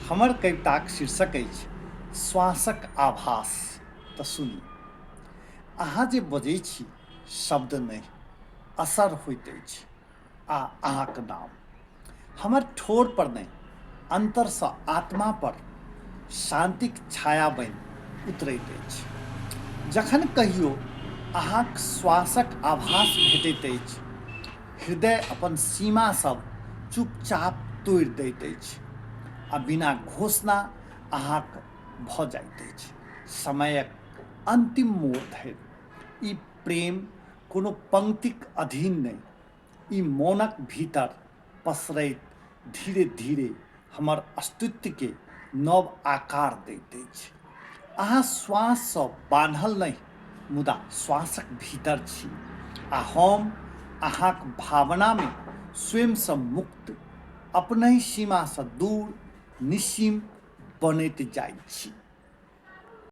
हमर कविताक शीर्षक अछि श्वासक आभास। तऽ सुनी। अहाँ जे बजै छी शब्द नहि, असर होइत अछि आ अहाँक नाम हमर ठोर पर नहि, अन्तरसँ आत्मा पर शान्तिक छाया बनि उतरैत अछि। जखन कहियो अहाँक श्वासक आभास भेटैत अछि, हृदय अपन सीमा सब चुपचाप तोड़ि दैत अछि आ बिना घोषणा अहाँक भऽ जाइत अछि। समयक अन्तिम मोड़ धरि ई प्रेम कोनो पंक्तिक अधीन नहि, ई मोनक भीतर पसरैत धीरे-धीरे हमर अस्तित्वकेँ नव आकार दैत अछि। अहाँ श्वाससँ बान्हल नहि, मुदा श्वासक भीतर छी आ हम अहाँक भावनामे स्वयंसँ मुक्त, अपनहि सीमासँ दूर, निस्सीम बनैत जाइत छी।